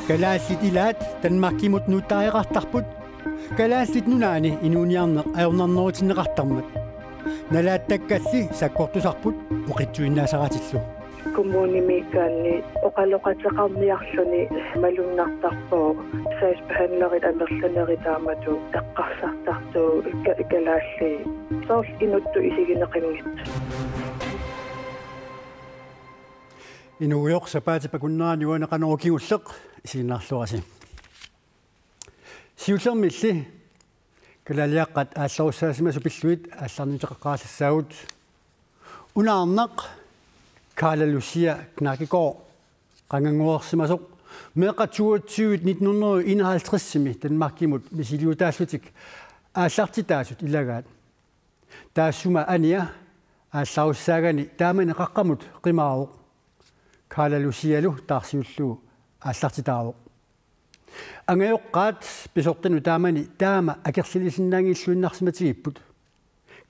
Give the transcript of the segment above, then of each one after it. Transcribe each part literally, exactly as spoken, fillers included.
Kalaallit ilaat Danmarkimut nuuttariaqartarput. Kalaallit Nunaanni inuuniarneq ajornarnerutinneqartarmat. Nalaattakkalli sakkortusarput oqitsuinnaasaratillu. Kommunimiikkaanni oqaloqateqarniarluni malunnartarpoq sagsbehandlerit amerlanerit taamatut eqqarsartartut ka-, kalaallit soorlu inuttut isigineqanngitsut. Inuugujoq sapaatip akunnerani uani Qanorooq kingulleq isiginnaarluarisi. Siullermilli kalaaliaqqat aallarussaasimasut pillugit aallarniuteqaqqaarlassaagut. Unaarnaq Karla Lucia Knakkegaard qanganguersimasoq meeqqat toogtyve nitten hundrede enoghalvtredsimi Danmarkimut misiliutaallutik aallartitaasut ilagaat. Taassuma ania aallarussaagani taamani qaqqamut qimaavoq. Karla Lucialu taarsiullugu aallartitaavoq. Angajoqqaat pisortanut taamani taama akerlilisinnaanngilluinnarsimatigipput.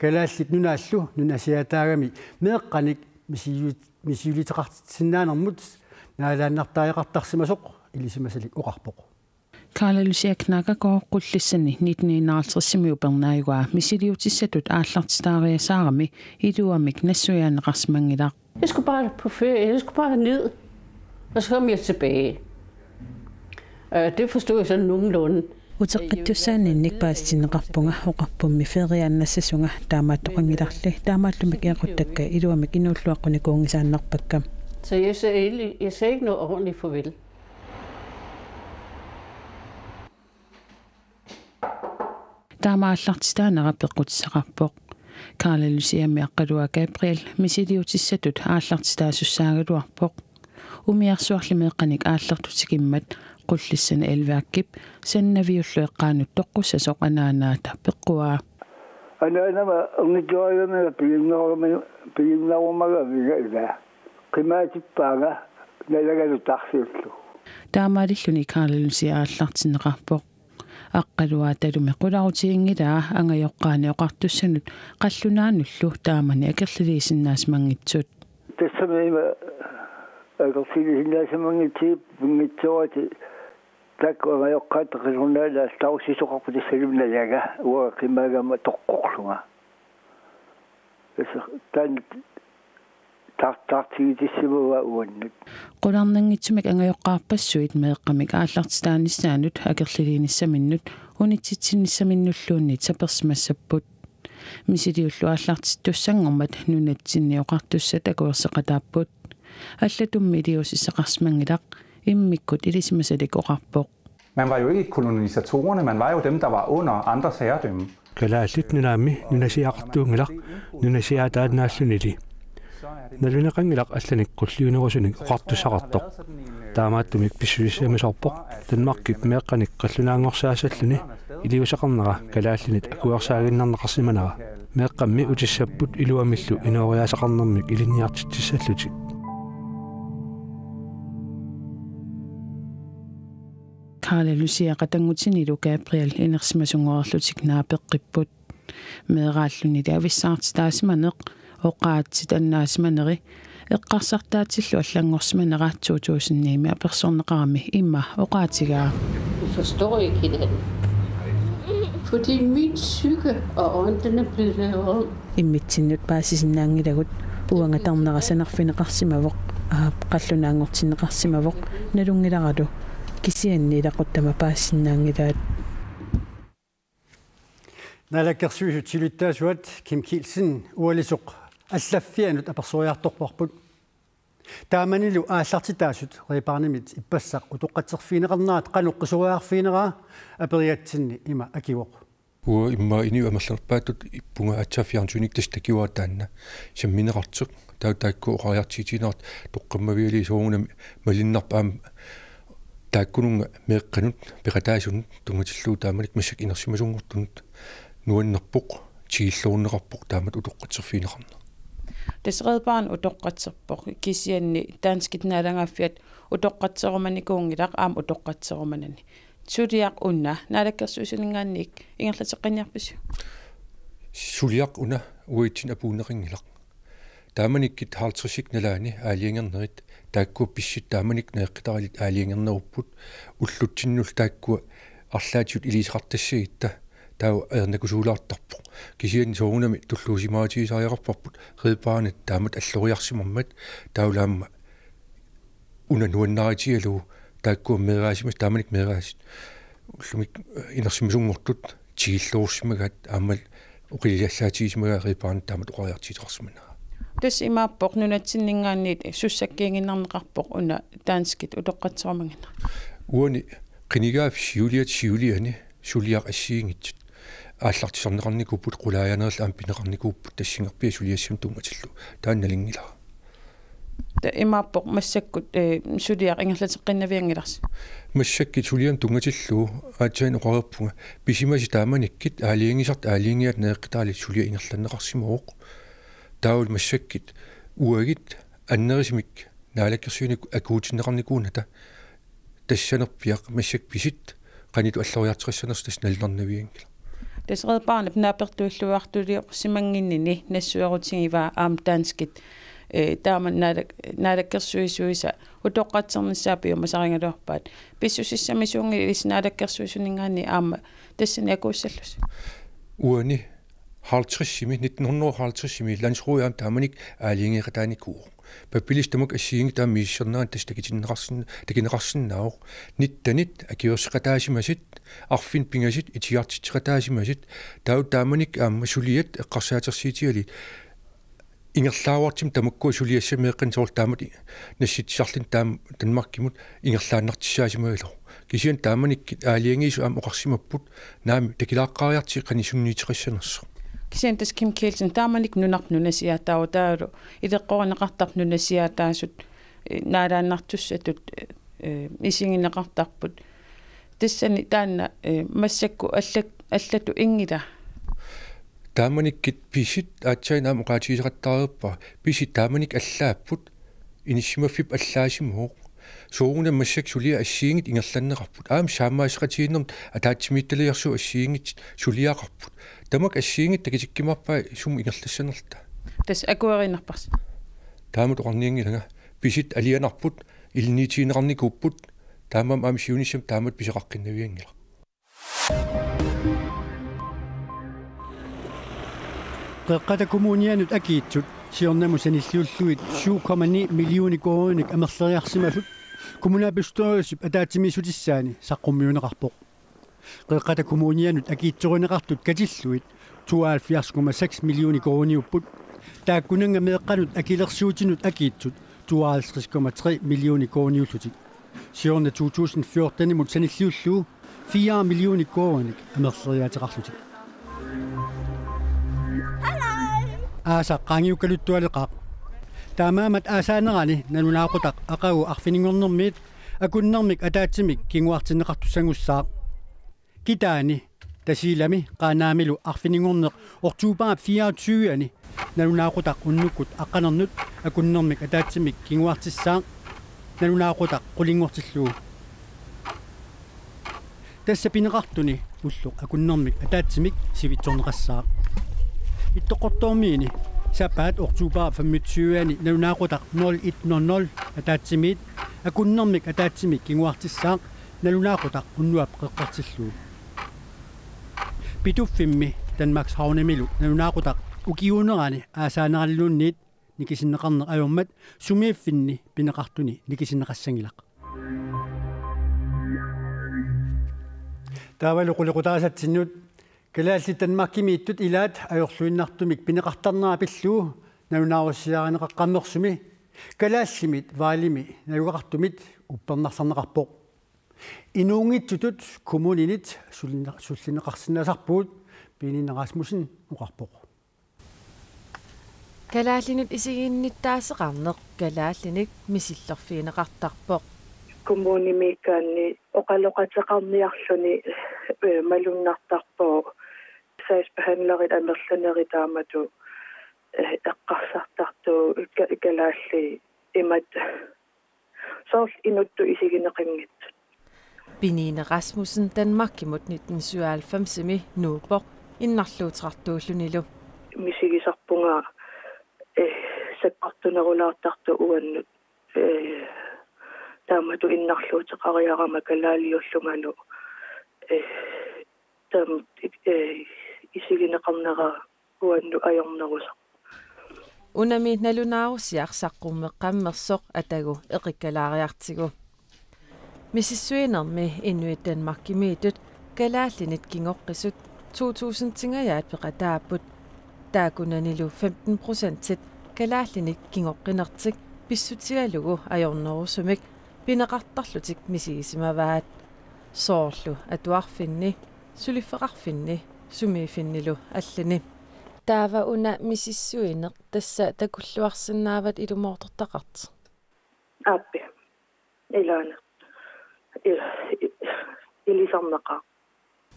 Kalaallit Nunaallu nunasiaataagami meeqqanik misiu-, misiuliteqartitsisinnaanermut naalaannartariaqartarsimasoq ilisimasalik oqarpoq. Karla Lucia Knakkegaard Qullissani nitten enoghalvtredsimi upernaajugaa misiliutissatut aallartitaariasaarami iluamik nassuiaanneqarsimanngilaq. Jeg skulle bare på ferie, jeg skulle bare ned, og så kom jeg tilbage. Øh, det forstod jeg sådan nogenlunde. Uteqqittussaaninnik paasitinneqarpunga, oqarpummi feriaannassasunga, taamaattoqanngilarli, taamaattumik eqquttakka iluamik inuulluaqqunikuunngisaannarpakka. Så jeg sagde, egentlig, jeg sagde ikke noget ordentligt farvel. Taama aallartitaanera peqqutissaqarpoq. Karla Luciami Aqqaluaq Gabriel misiliutissatut aallartitaasussaagaluarpoq. Umiarsuarli meeqqanik aallartut tikimmat Qullissani Elværkip Sannaviullu eqqaanut toqqussasoq anaanaata peqquaa. Anaanama ernittuarigamina piginneruma-, piginnarumagamiga ilaa. Qimaatippaanga nalagalu taarsiullugu. Taamaalilluni Karla Lucia aallartinneqarpoq. Aqqaluaq Gabrielimi qularutiginngilaa angajoqqaani oqartussanut qallunaanullu taamani akerliliisinnaasimanngitsut. Tassami ima akerliliisinnaasimanngitsut pinngitsooratik taakku angajoqqaat qallunaanut aallarussuseqarput tassalumi nalaga uanga qimaagama toqqorlunga. Tassa taanna tar-, taartigitissimavaa uannut. Qularnanngitsumik angajoqqaarpassuit meeqqamik aallartitaanissaannut akerliliinissaminnut unitsitsinnissaminnulluunniit sapersimassapput. Misiliullu aallartittussanngormat nunatsinni oqartussat akuerseqataapput. Allatummi iliuusissaqarsimanngilaq, immikkut ilisimasalik oqarpoq. Man var jo ikke kolonisatorerne, man var jo dem, der var under andres herredømme. Kalaallit Nunaanni nunasiaqartuunngilaq, nunasiaataannaallunili. Nalunaqanngilaq allanik qulliunerusunik oqartussaqartoq. Taamaattumik pissusissamisoorpoq Danmarkip meeqqanik qallunaanngorsaassalluni iliuuseqarnera kalaallinit akuersaaginnarneqarsimanera. Meeqqammi utissapput iluamillu inooriaaseqarnermik ilinniartitsissallutik. Karla Lucia qatanngutinilu Gabriel inersimasunngoreerlutik naapeqqipput. Meeraallunili avissaartitaasimaneq, oqaatsit annaasimaneri, eqqarsartaatillu allanngorsimanera to tusind ni-mi apersorneqarami ima oqaatigaa. Vi forstår ikke hinanden. Fordi min psyke og ånd, den er blevet lavet om. Immitsinnut paasisinnaanngilagut, uanga tarnera sanarfineqarsimavoq, aap, qallunaanngortinneqarsimavoq, nalunngilaralu, kisianni ilaquttama paasisinnaanngilaat. Naalakkersuisut siulittaasuat Kim Kielsen ualisoq allaffianut apersoriartorparput. Taamanilu aallartitaasut Red Barnetmit ippassaq utoqqatserfigineqarnerat qanoq qisuariarfiginera aperigatsinni ima akivoq. Uanga immaqa inuit amerlanerpaatut ippunga aatsaat fjernsynikkut tassa takuara taanna sammineqartoq. Taava taakku oqariartuutigineqartut toqqammavigalugit soorunami malunnarpoq aamma taakkununnga meeqqanut peqataasunut tunngatillugu taamanikkut massakkut inersimasunngortunut nuannerpoq, tikilluarneqarpoq taamatut utoqqatserfigineqarneq. Tassa Red Barnet utoqqatserpoq, kisianni danskit naalagaaffiat utoqqatserumanikuunngilaq aamma utoqqatserumanani. Suliaq una, Naalakkersuisuninngaanniit ingerlateqqinniarpisiuk? Suliaq una uatsinnut apuunneqanngilaq. Taamanikkut halvtredsit nalaanni aalajangernerit, taakkua pisut taamanikkut neeqqutaralit aalajangernerupput, ullutsinnullu taakkua arlaatigut iliuuseqartassagitta, taava ajornakusuulaartarpoq. Kisianni soorunami tulluusimaarutigisariaqarparput Red Barnet taamatut alloriarsimarmat, taavalu aamma una nuannaarutigalugu taakkua meeraasimasut, taamanikkut meeraasut, ullumikkut inersimasunngortut tikilluarsimagaat, aammalu oqiliallaatigisimagaat Red Barnet taamatut oqariartuuteqarsimanera. Tassa imaappoq nunatsinninngaanniit sussakkiiginnarneqarpoq una danskit utoqqatserumaginerat. Uani qinigaaffik siuliata siuliani suliaq assigiinngitsut aallartisarneqarnikuupput, qulaajaneerluni aamma pineqarnikuupput tassungarpiaq suliassamut tunngatillugu. Taanna nalunngilara. Tassa imaappoq massakkut, eh, suliaq ingerlateqqinnavianngilarsi? Massakkut suliamut tunngatillugu aatsaat oqareerpunga, pisimasut taamanikkut aalajangiisartut aalajangiaat neeqqutaralit suliaq ingerlanneqarsimavoq. Taavalu massakkut uagut annerusumik naalakkersuinikkut akuutinneqarnikuunata tassanerpiaq massakkut pisut qanoq alloriartoqassanersut tassa nalunarnavianngilaq. Tassa Red Barnet naapertuilluartuliorsimannginnini nassuerutigivaa aamma danskit, eh, taama naalak-, naalakkersuisuisa utoqqatsernissaa piumasarigaluarpaat. Pissusissamisuunngilaq ilissi naalakkersuisuninngaanniit aamma tassani akuussallusi? Uani halvtredsimi, nitten hundrede og halvtredsimi landsrådet aamma taamanikkut aalajangeeqataanikuuvoq. Pappialassuit tamakku assigiinngitsut aamma misissornerani tassa takutinneqarsin-, takuneqarsinnaavoq. Nittenit akuerseqataasimasut, arfineq-pingasut itigartitseqataasimasut, taava taamanikkut aamma suliat eqqarsaatersuutigalugit ingerlaavartumik tamakkua suliassameeqqanut soorlu taamatut nassitsisarluni taama Danmarkimut ingerlaannartussaasimagaluarpoq. Kisianni taamanikkut aalajangiisut aamma oqarsimapput, naamik, takulaariartigit qanoq sunniuteqassanersoq. Kisianni tassa Kim Kielsen taamanikkut nunarput nunasiaataavoq, taavalu ileqqorineqartarput nunasiaataasut, eh, naalaannartussatut, eh, isigineqartarput. Tassani taanna, eh, massakkut allat-, allatut inngila? Taamanikkut pisut aatsaat aamma oqaatigiseqattaareerpara, pisut taamanikkut allaapput, inissisimaffipput allaasimavoq. Soorunami massakkut suliat assigiinngitsut ingerlanneqarput. Aamma saammaasseqatigiinnermut ataatsimiititaliarsuup assigiinngitsut suliaqarput. Tamakku assigiinngitsut takutikkumaarpai sumut ingerlassanerluta. Tassa akueriinnarparsi? Taamatut oqarnianngilanga. Pisut alianarput, ilinniutigineqarnikuupput, taamaammat aamma siunissami taamatut pisoqaqqinnavianngilaq. Qeqqata Kommunianut akiitsut siornamut sanilliullugit syv komma ni millioner koruuninik amerleriarsimasut kommunalbestyrelsip ataatsimiissutissaani saqqummiunneqarpoq. Qeqqata Kommunianut akiitsorineqartut katillugit tooghalvfjerds komma seks millioner koruuniupput. Taakkunannga meeqqanut akilersuutinut akiitsut tooghalvtreds komma tre millioner koruuniullutik. Siorna to tusind fjortenimut sanilliullugu fire millioner koruuninik amerleriaateqarlutik. Aasaq qaangiukkaluttualeqaaq. Taamaammat aasaanerani nalunaaqutaq aqagu arfininngornermiit akunnermik ataatsimik kinguartinneqartussanngussaaq. Kitaani, Tasiilami Qaanaamilu arfininngorneq oktobarip fireogtyve-ani nalunaaqutaq unnukkut aqqanernut akunnermik ataatsimik kinguartissaaq, nalunaaqutaq qulinngortillugu. Tassa pineqartuni ulloq akunnermik ataatsimik sivitsorneqassaaq. Ittoqqortoormiini sapaat oktobarip femogtyve-ani nalunaaqutaq nul et nul nul ataatsimiit akunnermik ataatsimik kinguartissaaq, nalunaaqutaq unnuap qeqqartillugu. Pituffimmi Danmarks Havnemilu nalunaaqutaq ukiuunerani aasaaneralluunniit nikisinneqarneq ajormat sumiiffinni pineqartuni nikisinneqassanngilaq. Taavalu qulequtaasatsinnut. Kalaallit Danmarkimiittut ilaat ajorluinnartumik pineqartarnera pillugu nalunaarusiaarineqaqqammersumi kalaallimit Vejlemi najugaqartumit uppernarsarneqarpoq. Inuunngitsutut kommuninit sullinne-, sullinneqarsinnaasarpugut, Benine Rasmussen oqarpoq. Kalaallinut isiginnittaasoqarneq kalaallinik misiliifigineqartarpoq. Kommunimiikkaanni oqaloqateqarniarluni, eh, malunnartarpoq sagsbehandlerit amerlanerit taamatut, eh, eqqarsartartut ka-, kalaallit imatut soorlu inuttut isigineqanngitsut. Benine Rasmussen Danmarkimut nitten syvoghalvfemsimi nuuppoq innarluuteqartuullunilu. Misigisarpunga, eh, sap-, tunerulaartartut uannut, ee, taamatut innarluuteqariarama kalaaliullungalu, ee, taam-, ee, isigineqarnera uannut ajornerusoq. Unami nalunaarusiaq saqqummeqqammersoq atagu eqikkalaariartigu. Misissuinermi Inuit Danmarkimiittut kalaallinit kingoqqisut to tusindingajaat peqataapput. Taakkunanilu femten procentit kalaallinit kingoqqinertik pissutigalugu ajornerusumik pineqartarlutik misigisimavaat. Soorlu atuarfinni, suliffeqarfinni, sumiiffinnilu allani. Taava una misissuineq tassa takulluarsinnaavat ilumoortortaqartoq. Aappi. Ilaana. I-, i-, ilisarnaqaaq.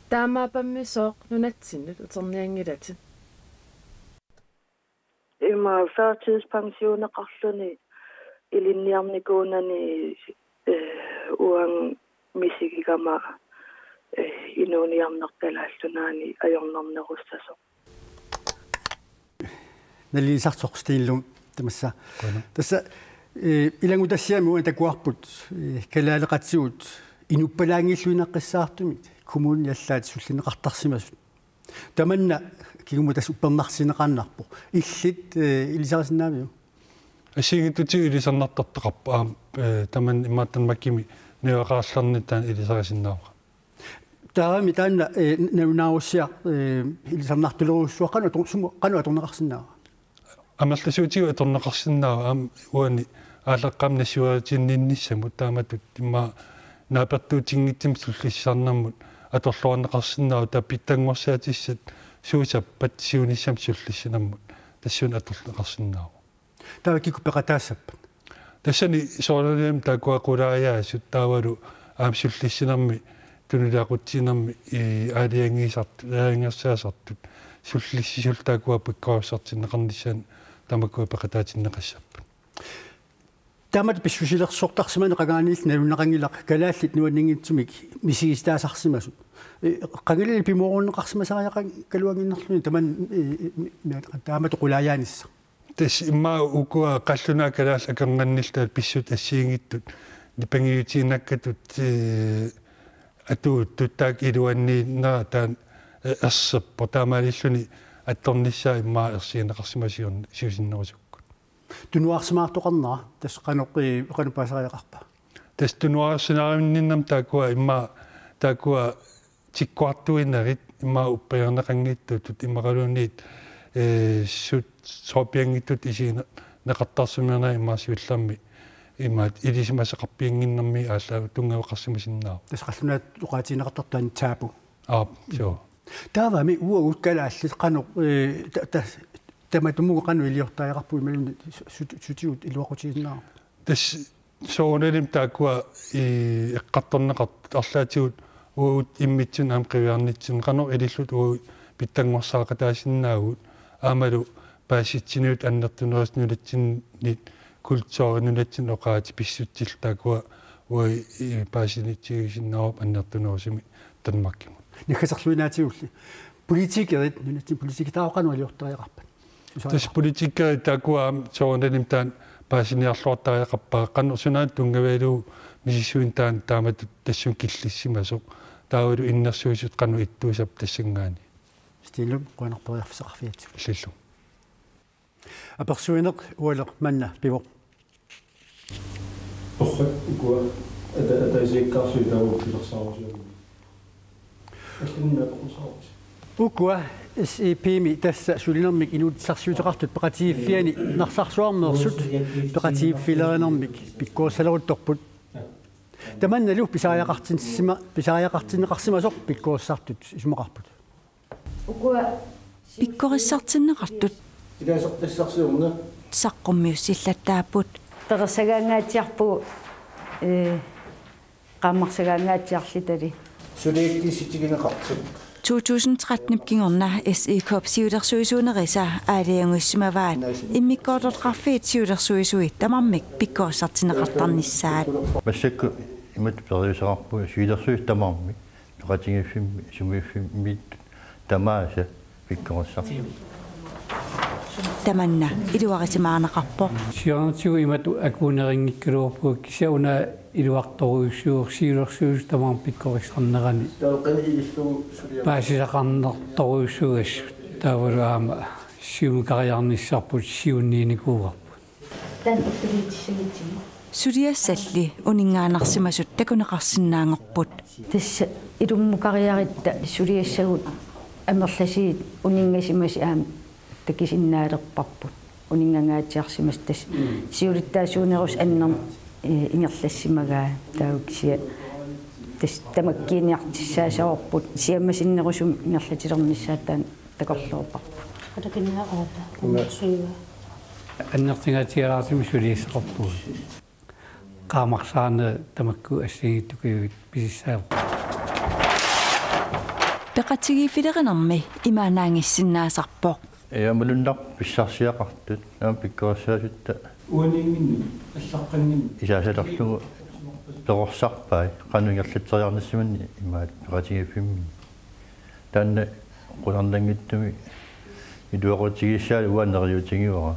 Taamaapammi sooq nunatsinnut uternianngilatit? Ima førtidspensioneqarluni ilinniarnikuunani, ee, uanga misigigama, ee, inuuniarneq Kalaallit Nunaanni ajornarnerussasoq. Nalilisartoq Stenlund tamassa. Qujanaq. Tassa, ee, ilanngutassiami uani takuarput, ee, kalaaleqatigut inuppalaanngilluinnaqqissaartumik kommunit allaat sullinneqartarsimasut. Tamanna kingumut tassa uppernarsineqaannarpoq. Illit, ee, ilisarisinnaavit? Assigiinngitsutigut ilisarnartartaqarpoq aamma, ee, tamanna imaattumik Danmarkimi najugaqarluni taanna ilisarisinnaavara. Taavami taanna, ee, nalunaarusiaq, ee, ilisarnartulerujussuaq qanoq ator-, sumut qanoq atorneqarsinnaava? Amerlasuutigut atorneqarsinnaavoq aamma uani aallaqqaammut nassuiaatinninnissamut taamatut immaqa naapertuutinngitsumik sullissisarnermut atorluarneqarsinnaavoq taava pitsanngorsaatissaat suut sappat siunissami sullissinermut tassuuna atorneqarsinnaavoq. Taava kikkut peqataassappat? Tassani soorunalimi taakkua qulaajaasut taavalu aamma sullissinermi tunuliaqutsinermi i aalajangiisart-, aalajangersaasartut sullissisut taakkua pikkorissartinneqarnissaat tamakkua peqataatinneqassappat. Taamatut pissusilersortarsimaneq qangaaniilli nalunaqanngilaq kalaallit nuanninngitsumik misigisitaasarsimasut. Ee, qangalili pimoorunneqarsimasariaqanngikkaluannginnarluni tamanna, ee, ee, mi-, mi-, taamatut qulaajaanissaq. Tassa immaqa ukua qallunaat kalaallit akornanniillu pissutsit assigiinngitsut nipangiutiinnakkatut, ee, atuuttut taakku iluanniinnera taanna, ee, erserpoq taamaalilluni attornissaa immaqa ersigineqarsimasiorn-, siusinnerusukkut. Tunuarsimaartoqarnera tassa qanoq, ee, qanoq paasariaqarpa? Tassa tunuarsinnaarivinninnermi taakkua immaqa taakkua tikkuartuinerit immaqa uppeerneqanngitsutut imaluunniit, ee, suut soorpianngitsutut isigineqartarsimanerat immaqa siullermik imaattoq ilisimasaqarpiannginnermik aallaavigalugu tunngaveqarsimasinnaavoq. Tassa qallunaatut oqaatigineqartartoq taanna tabu. Aap, suu. Taavami uagut kalaallit qanoq, ee, ta-, ta-, tamatumunnga qanoq iliortariaqarpugut imaluunniit su-, su-, sutigut iluaqutigisinnaarpugut? Tassa soorunalimi taakkua, ee, eqqartorneqartut arlaatigut uagut immitsinnut aamma qiviarnitsinni qanoq ililluta uagut pitsanngorsaaqataasinnaavugut aammalu paasissutinik annertunerusumik nunatsinni kulturi nunatsinni oqaatsit pissutsillu taakkua uagut, ee, paasinitsigisinnaavagut annertunerusumik Danmarkimut. Naggaserluinnaatigulli. Politikerit, nunatsinni politikerit taava qanoq iliortariaqarpat? Tassa politikerit taakkua aamma soorunalimi taanna paasiniarluartariaqarpaat qanoq sunaana tunngavigalugu misissuineq taanna taamatut tassunga killissimasoq taavalu innersuussutut qanoq ittuusarpat tassanngaanniit. Stenlund, qujanaq periarfissaqarfigatsigut. Illillu. Apersuineq ualeq manna pivoq. Torrak ukua ata-, ataasiakkaarlugit taava pilersaarusiorlugit. Allanngorsaarput. Ukua S E P-mi tassa sulinermik inuussutissarsiuteqartut peqatigiiffianni Narsarsuarmeersut peqatigiiffilerinermik pikkorissaleruttorput. Tamannalu pisariaqartinsima-, pisariaqartinneqarsimasoq pikkorissartut isumaqarput. Ukua pikkorissartinneqartut. Ilaasortassarsiorneq. Saqqummiussillattaapput. Peqassagaangaatsiarpugut, ee, qaammarsagaangaatsiarlutali. Suliakkiissutigineqartut. To tusind tretten-ip kingorna S I K-p siulersuisuunerisa aalajangiussimavaat immikkoortortaqarfiit siulersuisui tamarmik pikkorissartinneqartarnissaat. Massakkut imatut periuseqarpugut siulersuisut tamarmik peqatigiiffimmi sumiiffimmiittut tamaasa pikkorissartut. Tamanna iluarisimaarnaqarpoq. Siornatigut imatut akuunerinngikkaluarpugut, kisianni una iluartorujussuuvoq siulersuisut tamarmik pikkorissarnerani paasisaqarnertorujussuugassut, taavalu aamma siumukariarnissarput siunniinikuuarput. Suliassalli uninngaannarsimasut takuneqarsinnaanngorput. Tassa ilummukariaratta suliassagut amerlasiit uninngasimasut aamma takusinnaalerparput. Uninngangaatsiarsimasut, tassa siulittaasuunerusut annermik, eh, ingerlassimagai, taava kisianni tassa tamakkiiniartussaassavarput, siammasinnerusumik ingerlatilernissaat taanna takorloorparput. Qatakinnaarata. Annertugaatigilaartumik suliassaqarpugut. Qaamarsaaneq tamakku assigiinngitsut ukiut pisissaavoq. Peqatigiiffilerinermi imaannaanngissinnaasarpoq. Ja, malunnarpoq pissarsiaqartut. Aamma pikkorissaasutta. Uaniinngimmat, allaqqanngimmat. Isaasalerlugu perorsarpai. Qanoq ingerlatseriarnissaminnik imaat peqatigiiffimminni. Taanna qularnanngitsumik iluaqutigiissaat uanga neriuutigivara.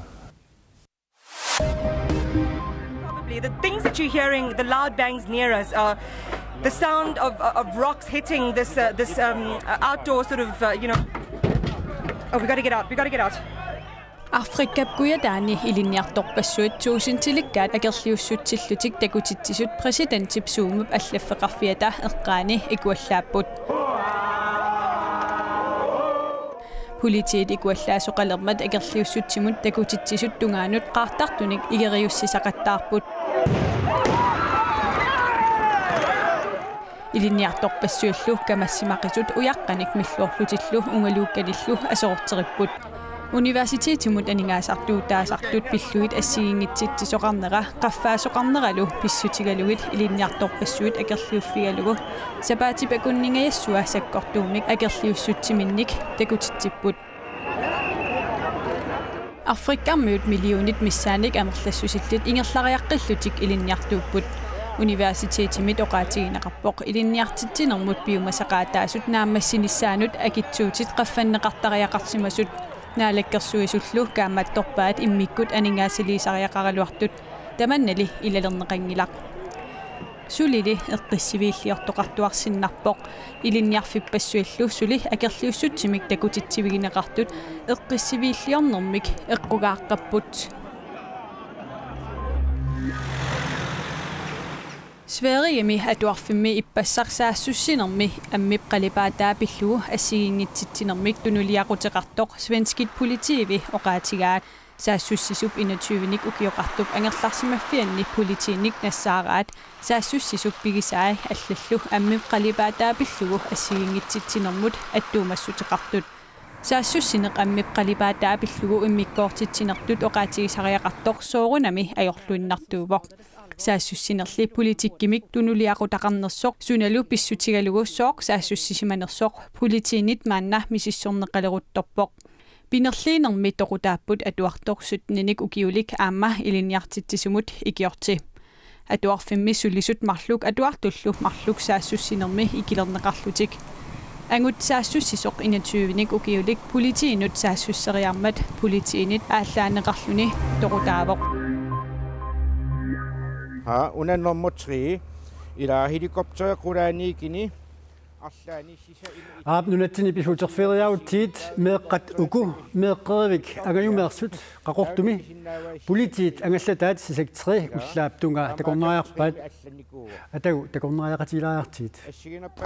Probably the things that you're hearing, the loud bangs near us, are the sound of, of rocks hitting this, uh, this, um, uh, outdoor sort of, uh, you know. Oh, we gotta get out. We gotta get out. Afrikap kujataani ilinniartorpassuit tuusintilikkaat akerliussutsillutik takutitsisut præsidentip Zumap allaffeqarfiata eqqaani ikuallaapput. Politiit ikuallaasoqalermat akerliussutsimut takutitsisut tungaanut qaartartunik igeriussisaqattaarput. Ilinniartorpassuillu kamassimaqisut ujaqqanik milluorlutillu ungaluukkalillu aserorteripput. Universitetimut aningaasartuutaasartut pillugit assigiinngitsitsisoqarnera qaffaasoqarneralu pissutigalugit ilinniartorpassuit akerliuffigalugu sapaatip akunningajassua sakkortuumik akerliussutsiminnik takutitsipput. Afrikarmiut millionit missaannik amerlassusillit ingerlariaqqillutik ilinniartuupput. Universitetimit oqaatigineqarpoq ilinniartitsinermut piumasaqaataasut naammassinissaannut akitsuutit qaffanneqartariaqarsimasut. Naalakkersuisullu kaammattorpaat immikkut aningaasaliisariaqaraluartut tamannali ilalerneqanngilaq. Sulili eqqissiviilliortoqartuarsinnarpoq. Ilinniarfippassuillu suli akerliussutsimik takutitsivigineqartut eqqissiviilliornermik eqqugaaqqapput. Sverigemi atuarfimmi ippassaq saassussinermi ammip qalipaataa pillugu assigiinngitsitsinermik tunuliaquteqartoq svenskit politiivi oqaatigaat. Saassussisup enogtyvenik ukioqartup angerlarsimaffianni politiinit nassaaraat saassussisup pigisai allallu ammip qalipaataa pillugu assigiinngitsitsinermut attuumassuteqartut. Saassussineq ammip qalipaataa pillugu immikkoortitsinertut oqaatigisariaqartoq soorunami ajorluinnartuuvoq. Saassussinerli politikkimik tunuliaqutaqarnersoq sunalu pissutigalugu sooq saassussisimanersoq politiinit maanna misissorneqaleruttorpoq. Pinerliinermi toqutaapput atuartoq syttenik ukiulik aamma ilinniartitsisumut ikiorti. Atuarfimmi sulisut marluk atuartullu marluk saassussinermi ikilerneqarlutik. Angut saassussisoq enogtyvenik ukiulik politiinut saassusseriarmat politiinit aallaanneqarluni toqutaavoq. Haa, una nummer tre. Ilaa helikopteri qulaaniikini arlaani sisa ima. Aap, nunatsinni pisuuterfigeriarutsigit meeqqat uku meeqqerivik angajumeersut Qaqortumi politiit angallataat Sisakk tre ullaap tungaa takornariarpaat. Atagu takornariaqatigilaariartigit.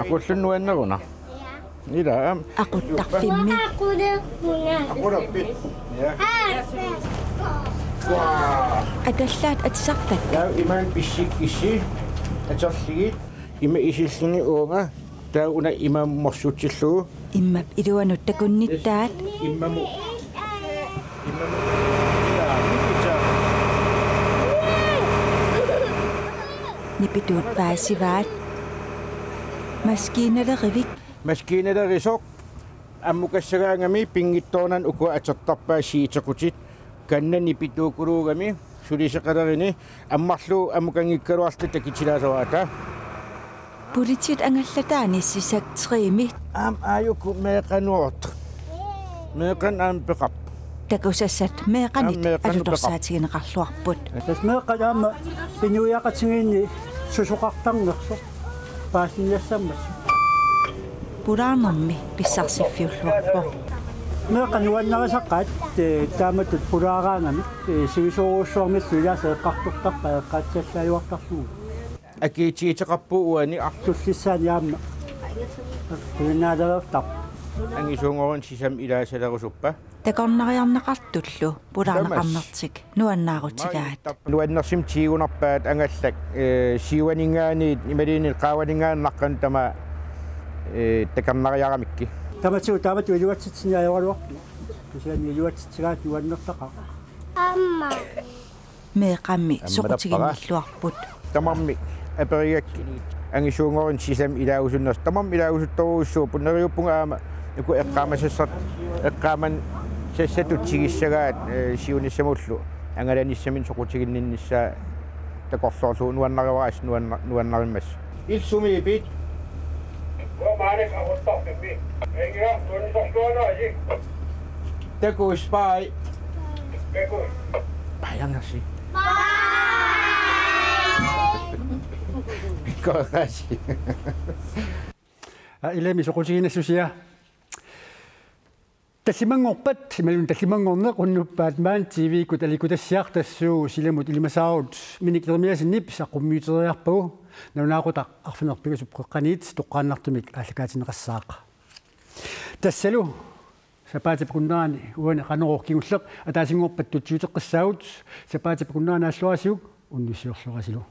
Aqullunnuanneruna. Ila, aam. Aquttarfimmi. Aqulappit. Ja. Atallaat atisartakkat. Taava imaanngilaq pissikkissi aterligit ima isilluni uunga taava una imaammorsutsillugu. Immap iluanut takunnittaat. Immamut. Immamut. Ila, nipita. Nipituut paasivaat. Maskiinalerivik. Maskiinalerisoq ammukassagaangami pinngitsoornani ukua atertarpaat siitequtit kanna nipituukuluugami suliseqalerini ammarlugu ammukanngikkaluarluta takitilaasavara ata. Politiit angallataani Sisakk tre-mi. Aamma aajuku meeqqanuartoq. Meeqqanut aamma peqarpoq. Takusassat meeqqanit aamma meeqqanut atorsaatigineqarluarput. Tassa meeqqat aamma inuiaqatigiinni susoqartarnersoq paasinniassammassuk. Pulaarnermi pissarsiffiulluarpoq. Meeqqat nuannarisaqaat, eh, taamatut pulaaraangamik, eh, sivisoorujussuarmillu ilaasa eqqartortarpaat eqqaasallaajuartarlugu. Akiitiiteqarpu uani artullissaani aamma. Kulinnaalereertarpu. Angisuunngornermi sisamat ilaasalerusuppa. Takornariarneqartullu pulaarneqarnertik nuannaarutigaat. Nuannersumik tiigunarpaat angallak, eh, siuaninngaanniit imaluunniit qaavaninngaanniit naqqanut tamaat, eh, takornariaramikku. Tamatigut taamatut iluatsitsinni ajoraluarpoq. Kisianni iluatsitsigaat nuannertaqaaq. Aamma. Meeqqammi aamma soqutiginnilluarput. Tamarmik aperigakkit angisuunngornermi sisamat ilaasunnersoq. Tamarmik ilaasuttorujussuupput, neriuppunga aamma uku eqqaamasassat, eqqaamasassatut tigussaagaat, eh, siunissamullu angalanissaminnik soqutiginninnissaa takorloorlugu nuannarivaas nuanna-, nuannarimmassuk. Illit sumiippit? Uanga maannakkut aquttarfimmi. Inga, tunniussagaluarisi. Takuss, bye. Takuss. Bye, Andersi. Bye. Pikkoreqaasi. Aa, ilami soqutiginassusia. Tallimanngorpat, imaluunniit tallimanngorneq unnuppat maani T V-kkut aliikkutassiaq tassuuna silamut ilimasaarut Minik Jeremiassenip saqqummiuteriarpagu, nalunaaqutaq arfineq-pingasut qeqqaniit toqqaannartumik aallakaatinneqassaaq. Tassalu sapaatip akunnerani uani Qanorooq kingulleq ataasinngorpat tutsiuteqqissaagut, sapaatip akunnerani aalluarisiuk unnussiorluarisilu.